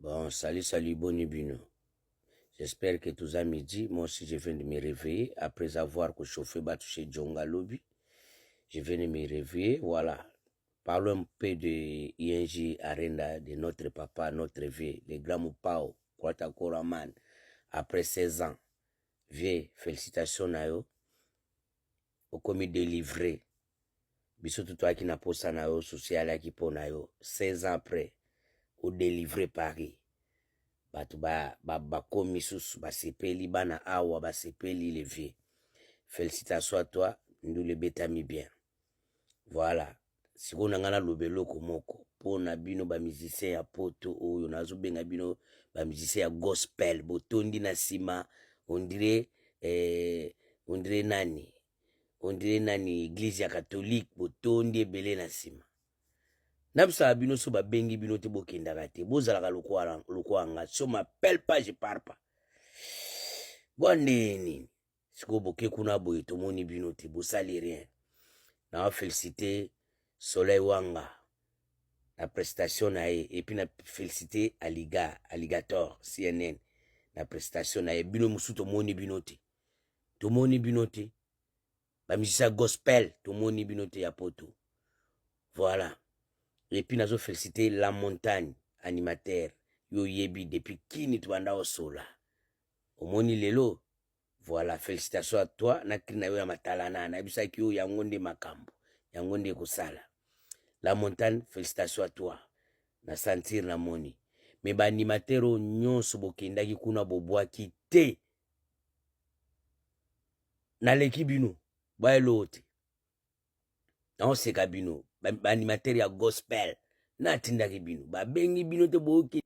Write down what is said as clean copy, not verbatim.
Bon, salut, salut, boni bino. J'espère que tous à midi. Moi aussi, je viens de me réveiller après avoir chauffé bato chez Djonga Lobby. Je viens de me réveiller. Voilà. Parlons un peu de ING Arena, de notre papa, notre vieux, le grand Mopao, Kwata Koraman. Après 16 ans, vieux, félicitations na yo. Okomi délivré. Biso totoaki na posa na yo, souci alaki mpo na yo. 16 ans après, odélivre Paris. Bato bakomi ba susu basepeli, bana awa basepeli. Le vieux, félicitations à toi. Ndulu ebetami bien. Voilà. Sikoyo na ngai naloba eloko moko mpo na bino bamusicien ya Poto oyo nazobenga bino bamusicien ya gospel. Botondi na nsima, on dirait nani, on dirait nani, église ya catholique. Botondi ebele na nsima. Nabisaka bino, so babengi bino te, bokendaka te. Bozalaka lokola nga: si on m'appelle pas, je pars pas. Bwa nde nini sikoyo boke kuna boye, tomoni bino te, bosali rien. Na félicité Soleil Wanga na prestation na ye, et puis na félicité Aliga Alligator CNN na prestation na ye. Bino mosusu tomoni bino te, tomoni bino te. Bamusicien ya gospel, tomoni bino te ya Poto. Voilà. Et puis nazo félicité La Montagne, animateur. Yo oyebi, depuis kini tobanda osola, omoni lelo. Voilà, félicitations à toi na cri na yo ya matalana. Nayebisaki yo, yango nde makambo, yango nde ekosala. La Montagne, félicitations à toi. Na sentir, namoni. Mais baanimateur oyo nyonso bokendaki kuna, bobwaki te. Naleki bino, bayeloo te, naoseka bino. Baanimateur ya gospel, natindaki bino, babengi bino te, boyoki.